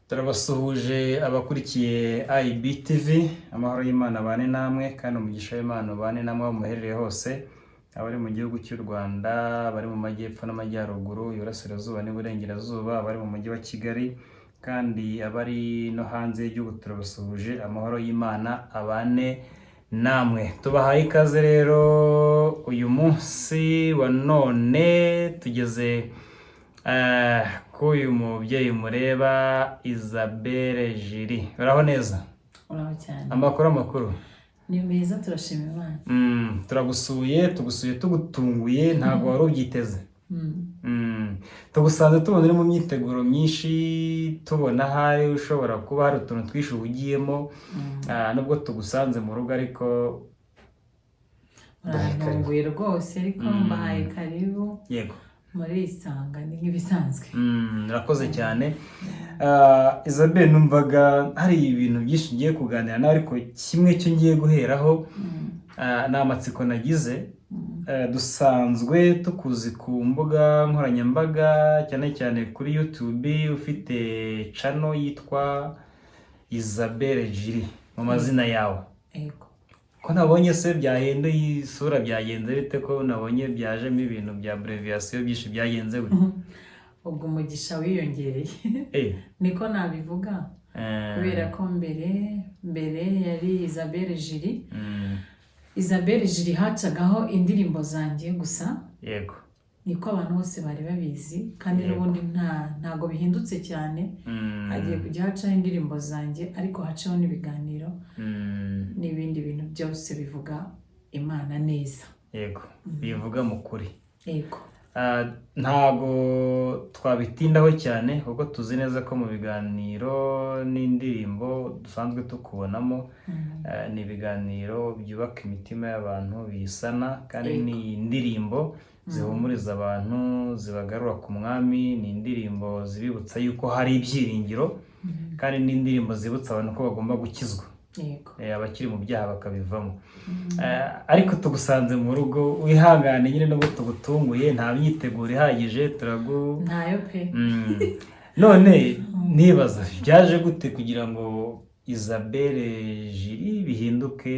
Turabasuhuje abakurikiye IBTV, amahoro y'Imana abane namwe kandi umugisha w'Imana ubane namwe aho muherereye hose, abari mu gihugu cy'u Rwanda, abari mu majyepfo n'amajyaruguru, iburasirazuba n'iburengerazuba, abari mu mujyi wa Kigali, kandi abari no hanze y'igihugu turabasuhuje, amahoro y'Imana abane namwe. Tubahaye ikaze rero uyu munsi wa none tugeze k'uyu mubyeyi mureba, Isabelle Julie. Uraho neza? Uraho cyane. Amakuru, amakuru? Ni meza, turashima Imana. Turagusuye, tugusuye tugutunguye, ntabwo wari ubyiteze. Tugusanze tubona uri mu myiteguro myinshi, tubona ahari ushobora kuba hari utuntu twinshi uhugiyemo. Ah, nubwo tugusanze mu rugo ariko Murantunguye rwose, ariko mbahaye karibu. Murisanga, ni nk'ibisanzwe. Urakoze cyane. Ah, Isabelle, numvaga hari ibintu byinshi ngiye kuganira nawe, ariko kimwe cyo ngiye guheraho ni amatsiko nagize. Dusanzwe tukuzi ku mbuga nkoranyambaga, cyane cyane kuri YouTube, ufite channel yitwa Isabelle Julie mu mazina yawe. Yego. Ko nabonye se byahinduye isura, byagenze bite? Ko nabonye byajemo ibintu bya abbreviation byinshi, byagenze gute? Ubwo umugisha wiyongereye. Niko nabivuga. Kubera ko mbere mbere yari Isabelle Julie. Isabelle Julie hacagaho indirimbo zanjye gusa. Niko abantu bose bari babizi, kandi n'ubundi ntago bihindutse cyane. Hagiye kujya hacaho indirimbo zanjye, ariko hacaho n'ibiganiro n'ibindi bintu byose bivuga Imana neza. Yego, bivuga mu kuri. Yego. Ah, ntago twabitindaho cyane kuko tuzi neza ko mu biganiro n'indirimbo dusanzwe tukubonamo, ni ibiganiro byubaka imitima y'abantu, biyisana, kandi ni indirimbo zihumuriza abantu, zibagarura ku Mwami, ni indirimbo zibibutsa yuko hari ibyiringiro, kandi ni indirimbo zibutsa abantu ko bagomba gukizwa. Abakiri mu byaha bakabivamo. Ariko tugusanze mu rugo, wihangane nyine nubwo tugutunguye, nta myiteguro ihagije turagu Ntayo pe. None nibaza byaje gute kugira ngo Isabelle Julie bihinduke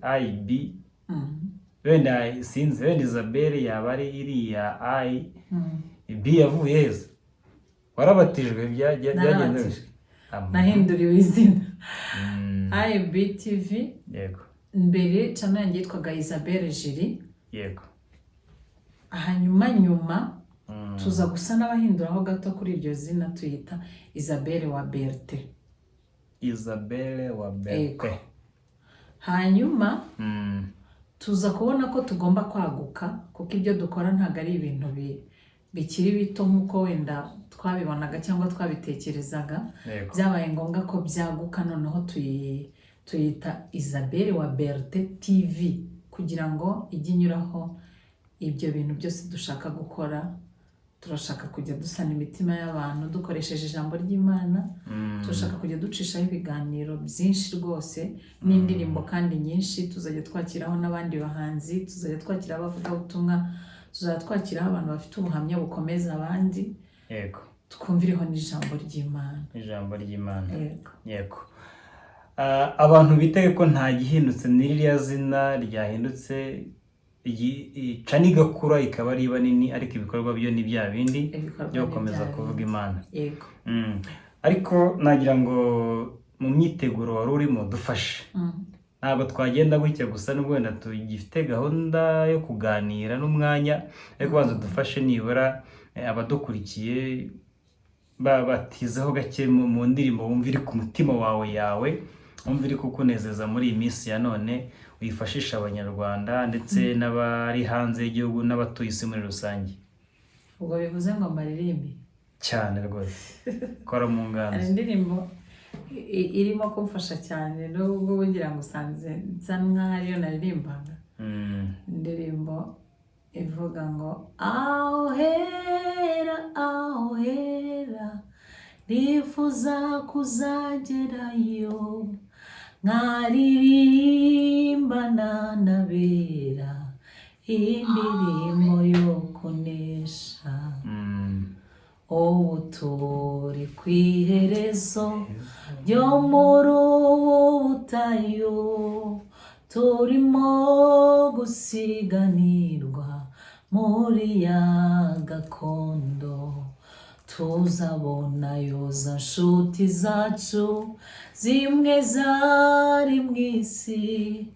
IB? Wenda sinzi, wenda Isabelle yaba ari iriya I, B yavuye heza? Warabatijwe? Byagenze Narabatijwe. bite? Nahinduriwe izina. IBTV. Mbere channel yanjye yitwaga Isabelle Julie. Hanyuma nyuma tuza gusa n'abahinduraho gato kuri iryo zina, tuyita Isabelle wa Berthe. Isabelle wa Yego. Berthe. Hanyuma tuza kubona ko tugomba kwaguka, kuko ibyo dukora ntabwo ari ibintu bikiri bito nk'uko wenda twabibonaga cyangwa twabitekerezaga. Byabaye ngombwa ko byaguka, noneho tuyita Isabelle wa Berthe TV, kugira ngo ijye inyuraho ibyo bintu byose dushaka gukora. Turashaka kujya dusana imitima y'abantu dukoresheje ijambo ry'Imana. Turashaka kujya ducishaho ibiganiro byinshi rwose n'indirimbo kandi nyinshi. Tuzajya twakiraho n'abandi bahanzi, tuzajya twakiraho abavugabutumwa, tuzajya twakiraho abantu bafite ubuhamya bukomeza abandi. Twumvireho n'ijambo ry'Imana. Ijambo ry'Imana. Yego. Yego. Ah, abantu bitege ko nta gihindutse, ni ririya zina ryahindutse, ica n'igakura ikaba ari iba nini, ariko ibikorwa byo ni bya bindi Ibikorwa byo ni gukomeza bya kuvuga bindi. Imana. Yego. Ariko nagira ngo mu myiteguro wari urimo dufashe. Ntabwo twagenda gutya gusa, nubwo wenda tugifite gahunda yo kuganira n'umwanya, ariko banza dufashe nibura abadukurikiye batizeho gake mu ndirimbo wumva iri ku mutima wawe yawe, wumva iri kukunezeza muri iyi minsi ya none, wifashisha Abanyarwanda ndetse n'abari hanze y'igihugu n'abatuye isi muri rusange. Ubwo bivuze ngo mbaririmbe? Cyane rwose, kora mu Hari nganzo. indirimbo irimo kumfasha cyane, nubwo bugira ngo usanze nsa nkaho ariyo naririmbaga. Indirimbo ivuga ngo: "Aho hera, aho hera, nifuza kuzagerayo, nkaririmbana n'abera indirimbo yo kunesha." Ubu turi ku iherezo ryo muri ubu butayu, turimo gusiganirwa muri ya gakondo. Tuzabona za nshuti zacu zimwe zari mu isi,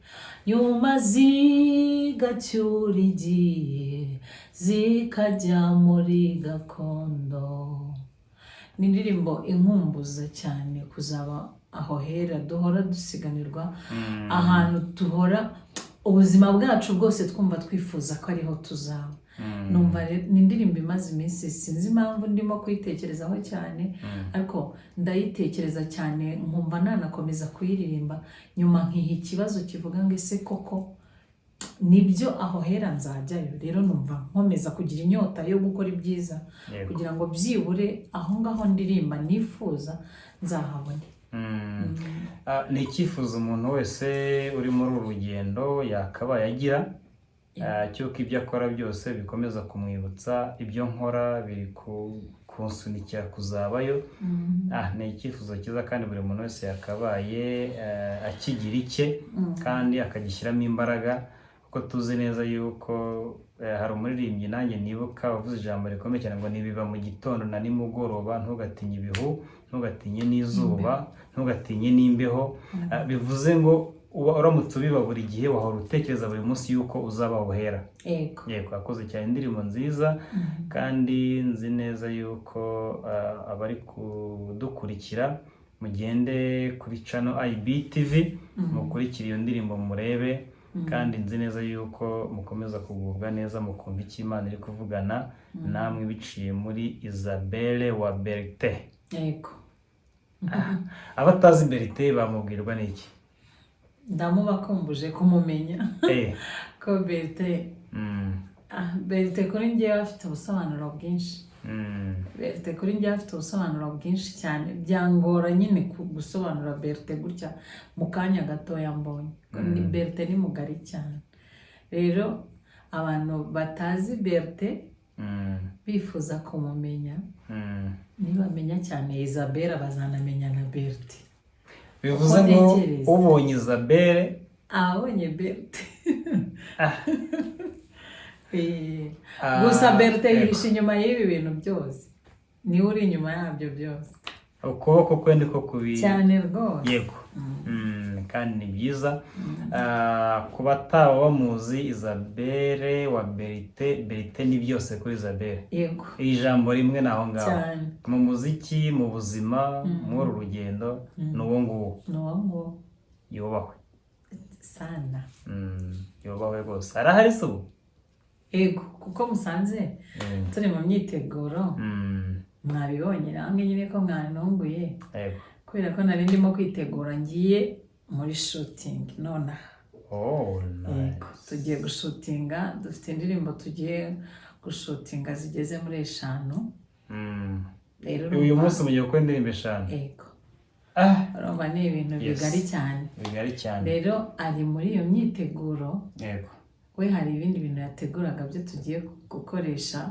nyuma zigacyura igihe zikajya muri gakondo. Ni indirimbo inkumbuza cyane kuzaba aho hera duhora dusiganirwa, ahantu duhora ubuzima bwacu bwose twumva twifuza ko ariho tuzaba. Numva ni indirimbo imaze iminsi, sinzi impamvu ndimo kuyitekerezaho cyane, ariko ndayitekereza cyane nkumva nanakomeza kuyiririmba, nyuma nkiha ikibazo kivuga ngo: "Ese koko nibyo, aho hera nzajyayo?" Rero numva nkomeza kugira inyota yo gukora ibyiza kugira ngo byibure aho ngaho ndirimba nifuza nzahabone. Ni icyifuzo umuntu wese uri muri uru rugendo yakabaye agira, cy'uko ibyo akora byose bikomeza kumwibutsa ibyo nkora biri kunsunikira kuzabayo. Ni icyifuzo cyiza kandi buri muntu wese yakabaye akigira icye kandi akagishyiramo imbaraga, kuko tuzi neza yuko hari umuririmbyi nanjye nibuka wavuze ijambo rikomeye cyane ngo: "Nibiba mu gitondo na nimugoroba, ntugatinye ibihu, ntugatinye n'izuba, ntugatinye n'imbeho." Bivuze ngo uba uramutse ubiba buri gihe, wahora utekereza buri munsi yuko uzaba uhera. Yego, akoze cyane, indirimbo nziza, kandi nzi neza yuko abari kudukurikira mugende kuri channel IBTV, mukurikire iyo ndirimbo murebe, kandi nzi neza yuko mukomeza kugubwa neza, mukumva icyo Imana iri kuvugana namwe biciye muri Isabelle wa Berite. Yego. Abatazi Berite bamubwirwa n'iki? Ndamubakumbuje kumumenya ko Berite, Berite kuri njyewe afite ubusobanuro bwinshi. Berite kuri njyewe afite ubusobanuro bwinshi cyane, byangora nyine gusobanura Berite gutya mu kanya gatoya mbonye. Ni Berite ni mugari cyane. Rero abantu batazi Berite bifuza kumumenya, nibamenya cyane Isabella bazanamenya na Berite. Bivuze Uko ngo ntekereza. ubonye Isabelle abonye Berite. Gusa Berite yihishe inyuma y'ibi bintu byose, niwe uri inyuma yabyo byose. Ukuboko kwe niko kubi Cyane rwose. Yego. Kandi ni byiza. Ku bataba bamuzi, Isabelle wa Berite, Berite ni byose kuri Isabelle. Iri jambo rimwe ni aho ngaho. Cyane. Mu muziki, mu buzima, muri uru rugendo, ni uwo nguwo. Ni uwo nguwo. Yubahwe. Sana. Yubahwe rwose. Arahari se ubu? Yego, kuko musanze turi mu myiteguro. Mwabibonye namwe nyine ko mwantunguye, kubera ko nari ndimo kwitegura, ngiye muri shooting nonaha. Oh, nice. Yego, tugiye gushootinga, dufite indirimbo tugiye gushootinga zigeze muri 5. Rero Uyu munsi mugiye gukora indirimbo 5? Yego. Urumva ni ibintu bigari cyane. Bigari cyane. Rero ari muri iyo myiteguro. We hari ibindi bintu yateguraga byo tugiye gukoresha,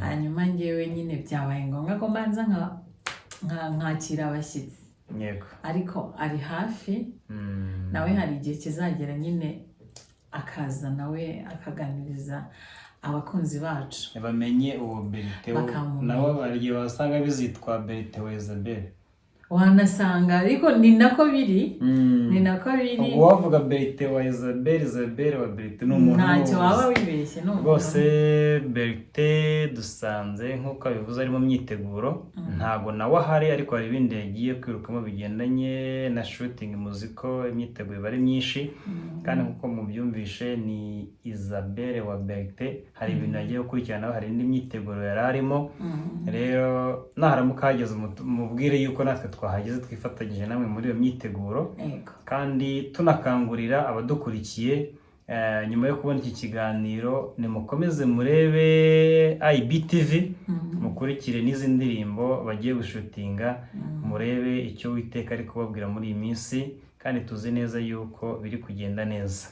hanyuma ngewe nyine byabaye ngombwa ko mbanza nkakira abashyitsi. Ariko ari hafi. Nawe hari igihe kizagera nyine akaza nawe akaganiriza abakunzi bacu. Bamenye uwo Berite Bakamumenya. Nabo hari igihe wasanga bizitwa Berite wa Isabelle. Wanasanga, ariko ni nako biri, ni nako biri. Ubwo wavuga Berite wa Isabelle, Isabelle wa Berite, ni umuntu Ntacyo n'uwuzi. waba wibeshye, ni umuntu. Rwose Berite dusanze nk'uko abivuze ari mu myiteguro, ntabwo nawe ahari, ariko hari ibindi yagiye kwirukamo bigendanye na shooting. Muzi ko imyiteguro iba ari myinshi, kandi nk'uko mubyumvishe ni Isabelle wa Berite, hari ibintu yagiye gukurikirana, hari indi myiteguro yari arimo. Rero naharamuka hageze mubwire yuko natwe twahageze twifatanyije namwe muri iyo myiteguro. Kandi tunakangurira abadukurikiye, nyuma yo kubona iki kiganiro, nimukomeze murebe IBTV, mukurikire n'izi ndirimbo bagiye gushootinga, murebe icyo Uwiteka ari kubabwira muri iyi minsi, kandi tuzi neza yuko biri kugenda neza.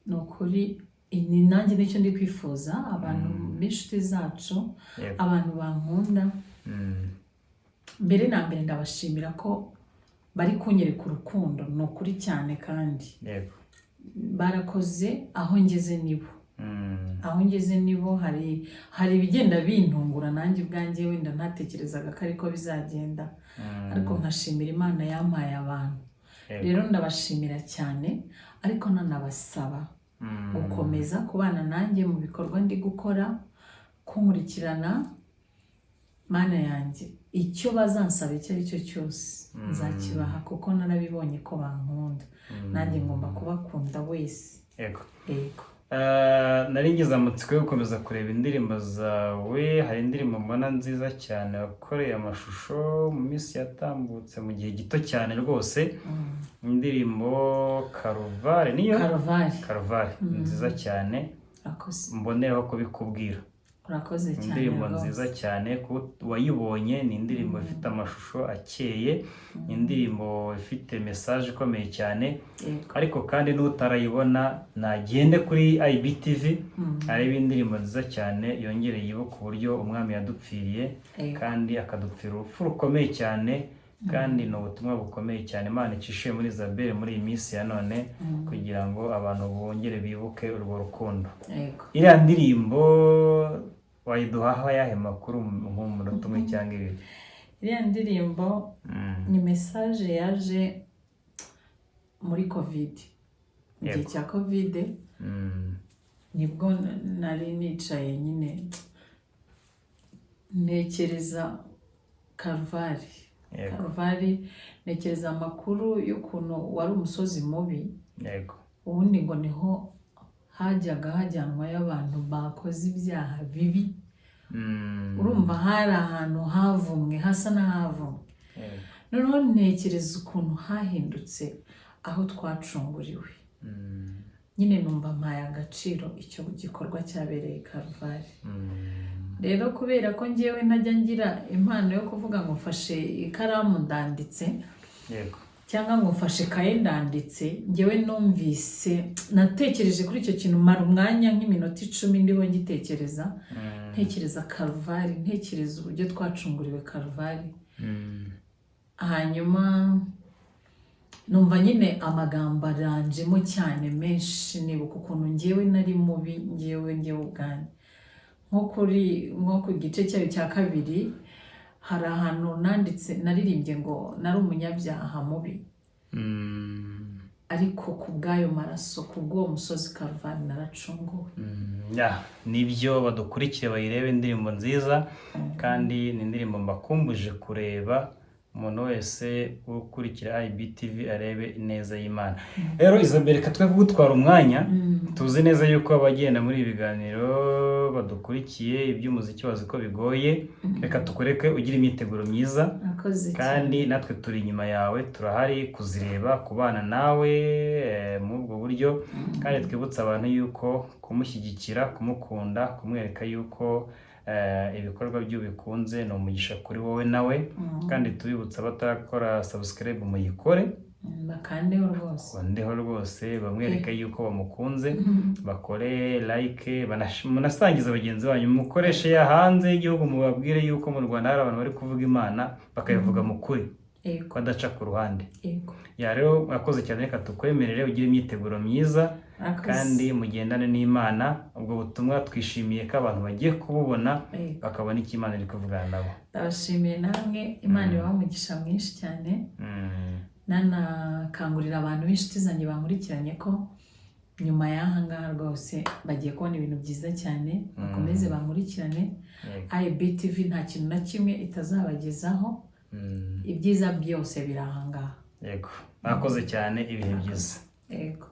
Ni ukuri. Ni nanjye nicyo ndi kwifuza, abantu b'inshuti zacu, abantu bankunda. Mbere na mbere ndabashimira ko bari kunyereka urukundo, ni ukuri cyane, kandi barakoze. Aho ngeze nibo, aho ngeze nibo. Hari ibigenda bintungura nanjye ubwanjye wenda ntatekerezaga ko ariko bizagenda, ariko nkashimira Imana yampaye abantu. Rero ndabashimira cyane, ariko nanabasaba gukomeza kubana nanjye mu bikorwa ndi gukora, kunkurikirana. Mana yanjye, icyo bazansaba icyo ari cyo cyose nzakibaha, kuko narabibonye ko bankunda, nanjye ngomba kubakunda wese. Yego. Nari ngize amatsiko yo gukomeza kureba indirimbo zawe. Hari indirimbo mbona nziza cyane wakoreye amashusho mu minsi yatambutse, mu gihe gito cyane rwose, indirimbo Karuvari, niyo? Karuvari. Karuvari ni nziza cyane. Urakoze. Mboneraho kubikubwira. Urakoze cyane Indirimbo rwose. nziza cyane ku wayibonye, ni indirimbo ifite amashusho akeye, ni indirimbo ifite message ikomeye cyane. Ariko kandi n'utarayibona nagende kuri IBTV arebe indirimbo nziza cyane, yongere yibuke uburyo umwami yadupfiriye, kandi akadupfira urupfu rukomeye cyane, kandi ni ubutumwa bukomeye cyane Imana icishiye muri Isabelle muri iyi minsi ya none, kugira ngo abantu bongere bibuke urwo rukundo. Iriya ndirimbo wayiduhaho ayahe makuru nk'umunota umwe cyangwa ibiri? Iriya ndirimbo ni message yaje muri Covid, mu gihe cya Covid. Nibwo nari nicaye nyine ntekereza Karuvari. Karuvari, ntekereza amakuru y'ukuntu wari umusozi mubi. Ubundi ngo niho hajyaga hajyanwayo abantu bakoze ibyaha bibi. Urumva hari ahantu havumwe, hasa n'ahavumwe. Noneho ntekereza ukuntu hahindutse aho twacunguriwe. Nyine numva mpaye agaciro icyo gikorwa cyabereye Karuvari. Rero kubera ko ngewe ntajya ngira impano yo kuvuga ngo mfashe ikaramu ndanditse, cyangwa ngo mfashe kaye ndanditse, ngewe numvise natekereje kuri icyo kintu, mara umwanya nk'iminota 10 ndiho ngitekereza, ntekereza Karuvari, ntekereza uburyo twacunguriwe Karuvari. Hanyuma numva nyine amagambo aranjemo cyane menshi, nibuka ukuntu ngewe nari mubi, ngewe ubwanjye. Nko ku gice cyayo cya kabiri hari ahantu nanditse, naririmbye ngo nari umunyabyaha mubi, ariko ku bw'ayo maraso, ku bw'uwo musozi Karuvari, naracunguwe. Ya, nibyo, badukurikire bayirebe, indirimbo nziza, kandi ni indirimbo mbakumbuje kureba. Umuntu wese ukurikira IBTV arebe ineza y'Imana. Rero Isabelle, reka twe kugutwara umwanya. Tuzi neza yuko abagenda muri ibi biganiro badukurikiye, iby'umuziki bazi ko bigoye. Reka tukureke ugira imyiteguro myiza. Murakoze cyane. Kandi natwe turi inyuma yawe, turahari kuzireba, kubana nawe muri ubwo buryo. Kandi twibutse abantu yuko kumushyigikira, kumukunda, kumwereka yuko ibikorwa bye bikunze ni umugisha kuri wowe nawe. Kandi tubibutsa abatarakora subscribe, muyikore. Bakandeho rwose. Bandeho rwose, bamwereke yuko bamukunze, bakore like, munasangize bagenzi banyu, mukoreshe ya hanze y'igihugu, mubabwire yuko mu Rwanda hari abantu bari kuvuga Imana, bakayivuga mu kuri, ko adaca ku ruhande. Ya, rero murakoze cyane, reka tukwemerere ugire imyiteguro myiza. Murakoze. Kandi mugendane n'Imana. Ubwo butumwa twishimiye ko abantu bagiye kububona, bakabona icyo Imana iri kuvugana nabo. Ndabashimiye namwe, Imana ibahe umugisha mwinshi cyane. Nanakangurira abantu b'inshuti zanjye bankurikiranye ko nyuma y'aha ngaha rwose bagiye kubona ibintu byiza cyane. Bakomeze bankurikirane. IBTV nta kintu na kimwe itazabagezaho. Ibyiza byose biri aha ngaha. Yego, mwakoze cyane, ibihe byiza. Yego.